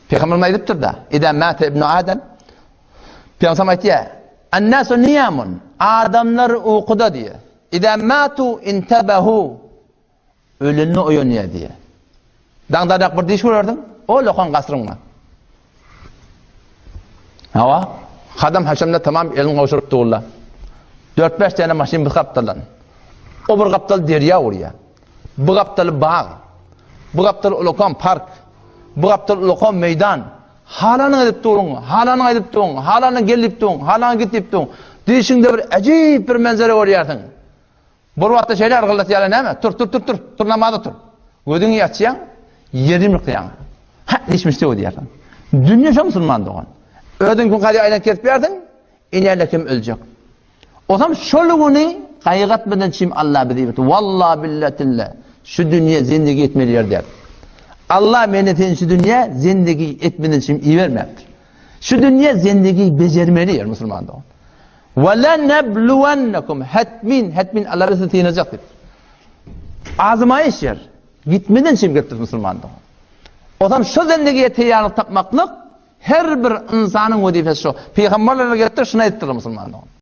Pygamberimiz aýdypdyr-da, Idâ mâte ibnu Adem, Pygamberimiz aýtýar, An-nasu niyamun, adamlar ukuda diýýär. Idâ mâtu intebehu, ölende oýanýar diýýär. Daňdadak bir diş görersiň, o lokan gasryňda. Hawa, hadam haşamda tamam elini gowşuryp durlar. Dört-bäş däne maşyn bir gapdaldan. O bir gapdal derýa urýar. Bu gapdaly bag. Bu gapdal ulakan park. Bu gapdal ulakan meýdan. Halanyňy edip duruň, halanyňy aýdyp duruň, halanyňa gel diýip duruň, halanyňa git diýip duruň. Düýşüňde bir äjip bir menzere görýärsiň. Bir wagtda şeýle argyldatýarlar näme? Tur, tur, tur, tur, tur namaza tur. Gözüňi açýaň, ýeri ýumrukýaň. Hä, diýişmişdi diýýärsiň. Dünýe şo musulman dogan. Özüň kim kazy aýlanyp gezip ýörsiň, inäle kim öljek. Osam şol güni gaýgy etmeden çim Allah bizi iberdi. Walla billa tilla. Şu dünýe zindigi etmeli ýer däl. Allah meni seni şu dünýä zindigi etmeden çim ibermäpdir. Şu dünýe zindigi bejermeli ýer musulman dogan. Ve lenebluwennekum hetmin hetmin Allah bizi synajak diýip. Azmaýyş ýer. Gitmeden çim gelipdir musulman dogan. Osam şu zindigiye teýýarlyk tapmaklyk Her bir ynsanyň wezipesi şo. Pygamberler gelipdir, şuny aýdypdyrlar musulmanlara.